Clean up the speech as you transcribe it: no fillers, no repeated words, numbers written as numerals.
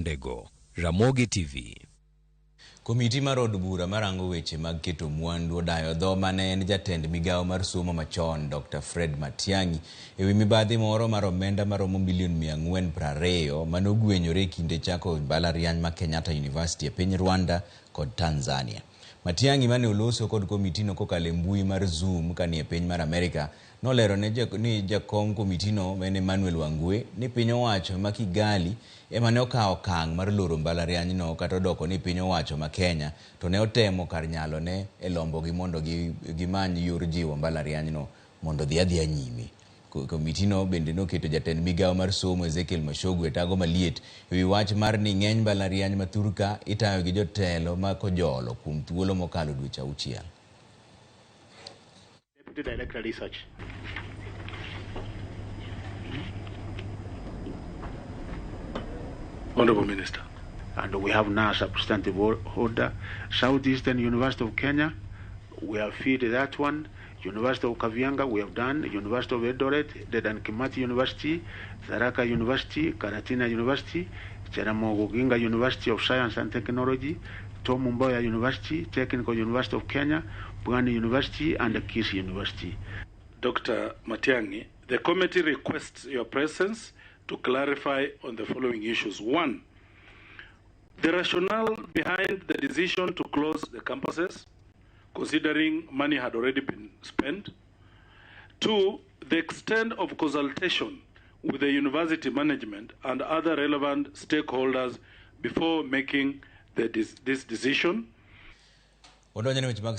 Ndego, Ramogi TV. Komiti mar od bura marango weche mag keto mwandu odayo dho mane en jatend migawo mar somo machon Dr. Fred Matiang'i ewi mibadhi moro mar omenda maromo milion 420 manogwenyore e kinde chako mbalariany ma Kenyatta University e piny Rwanda kod Tanzania. Matiang'i mane oloso kod komitino kokalo e mbui mar Zoom kanie piny mar Amerika nolero ni jakom komitino en Emmanuel Wangwe ni piny owacho ma Kigali ema ne okawo okang' mar loro mbalarianyno kata odoko ni piny owacho ma Kenya to ne otemo kar nyalone e lombogi mondo gimany yor jiwo mbalarianyno mondo odhi adhiya nyime. Komitino bende noketo jatend migawo mar somo Ezekiel Machogu e tago maliet ewi wach mar ni ng'eny mbalariany ma thurka itayo gi jotelo ma kojolo kuom thuolo mokalo dweche 6. Deputy Director Research. Honorable Minister. And we have now substantive order. Southeastern University of Kenya, we have filled that one. University of Kavianga, we have done. University of Eldoret, Dedan Kimathi University, Tharaka University, Karatina University, Jaramogi Oginga University of Science and Technology, Tom Mboya University, Technical University of Kenya, Pwani University, and Kisii University. Dr. Matiang'i, the committee requests your presence to clarify on the following issues. 1, the rationale behind the decision to close the campuses, considering money had already been spent. 2, the extent of consultation with the university management and other relevant stakeholders before making this decision. Odonjo ne weche mag